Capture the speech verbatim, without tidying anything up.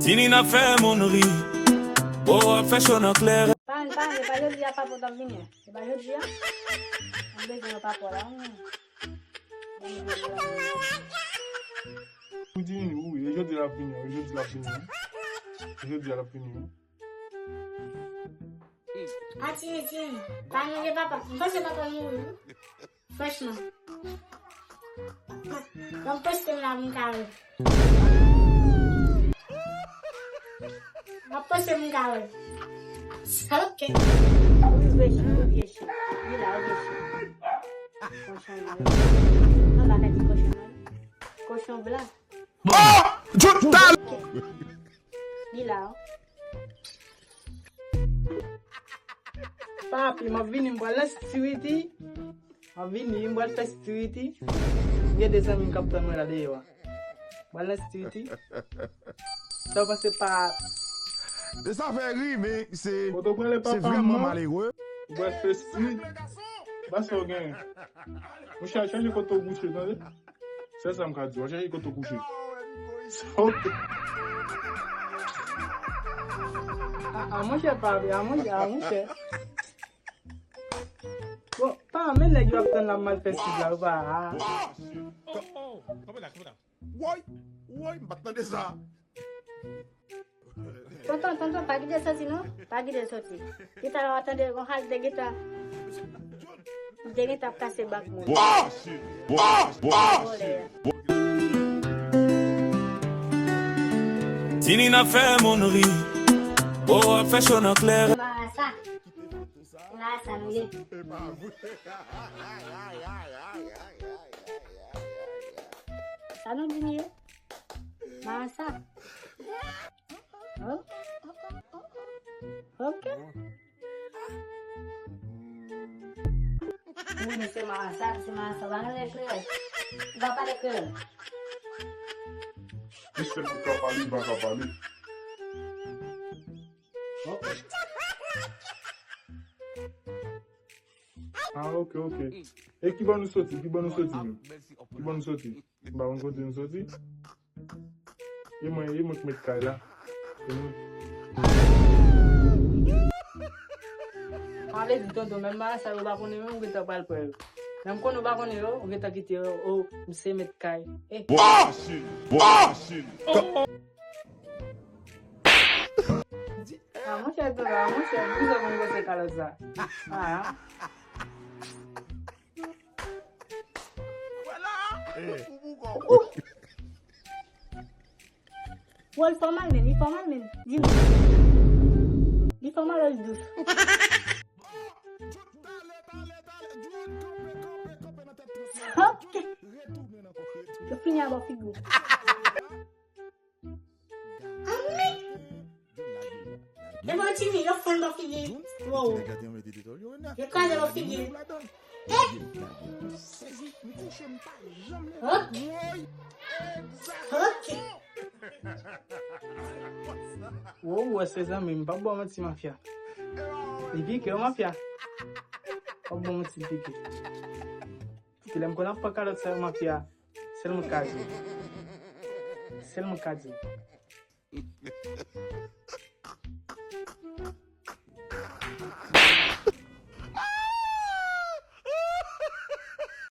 Vini n ap fè moun ri. Oh, ap fè cho nan klè. Pa, pa, e pa jodi a papa w t ap vini. E pa jodi a. Mwen bezwen wè papa w la. Hmm. Ou di wi, e jodi l ap vini, e jodi l ap vini. E jodi a l ap vini, wi. A Tini, Tini, pa manje papa. M panse papa mouri, wi. Franchman. Ban m poste m la pou m ka wè. M ap poste m ka wè. Ok. Ou vye chen, ou vye chen. Li la, ou vye chen. Kochon blan. Anba ka di kochon blan. Kochon blan. Oh! Tout tal! Li la. Papi, m ap vini, m pral nan street. M ap vini, m pral fè street. Gen de zanmi m k ap tann mwen la deyò a. M pral nan street. Sa w panse pa... E sa fè ri, men se, se vrèman malere. Ou pral fè street. Ba sa w gen. Monchè, chèche kote w kouche, tande. Se sa m ka di w, chèche kote w kouche. A, a, monchè, pa vre, a, monchè, a, monchè. Bon, pa, men nèg yo ap tann la, m al fè street la, yo pa, a. Woy, woy, m pa t tande sa. Tonton, tonton, pa kite l soti non. Pa kite l soti. Gita la w ap tande yon hal de gita. De gita ap kase bak moun. Vole. Tini n ap fè moun ri. Oh, ap fè cho nan klè. Marasa. Marasa nou ye. Sa nou di nou ye? Marasa. Oh. Ok. Wi, men se Marasa, se Marasa. Ou pa konn lè kreyòl? Ou pa pale kreyòl? Misye pa ka pale, li pa ka pale. Ok. Ah, ok, ok. E ki bò nou soti? Ki bò nou soti, nou? Ki bò nou soti? M pa konn kote nou soti. E mwen, e mwen k mèt kay la. E mwen. Sa vle di, tonton, menm bagay sa yo pa konnen menm, ou gentan pral pran yo. Menm konnen ou pa konnen yo, ou gentan kite yo, o, m se mèt kay. Eh. Ah, monchè, tonton, ah, monchè, poukisa w konn gwo se kalòt sa? Ah. Wè la! Ou, ou, ou. Bon, li fè w mal, men, li fè w mal, men. Di m. Li fè w mal, li dous. Ok. Yo fini a bò figi w. Anmè! E bon, Tini, yo fè l bò figi. Wow. Yo kraze bò figi. Eh! Ok. Ok. Wow, wè se zanmi m, m p ap ba w manti, mafya. Li pike w, mafya. M p ap ba w manti, li pike. Kilè m konn ap pran kalòt sa yo, mafya? Sèl mwen ka di. Sèl mwen ka di.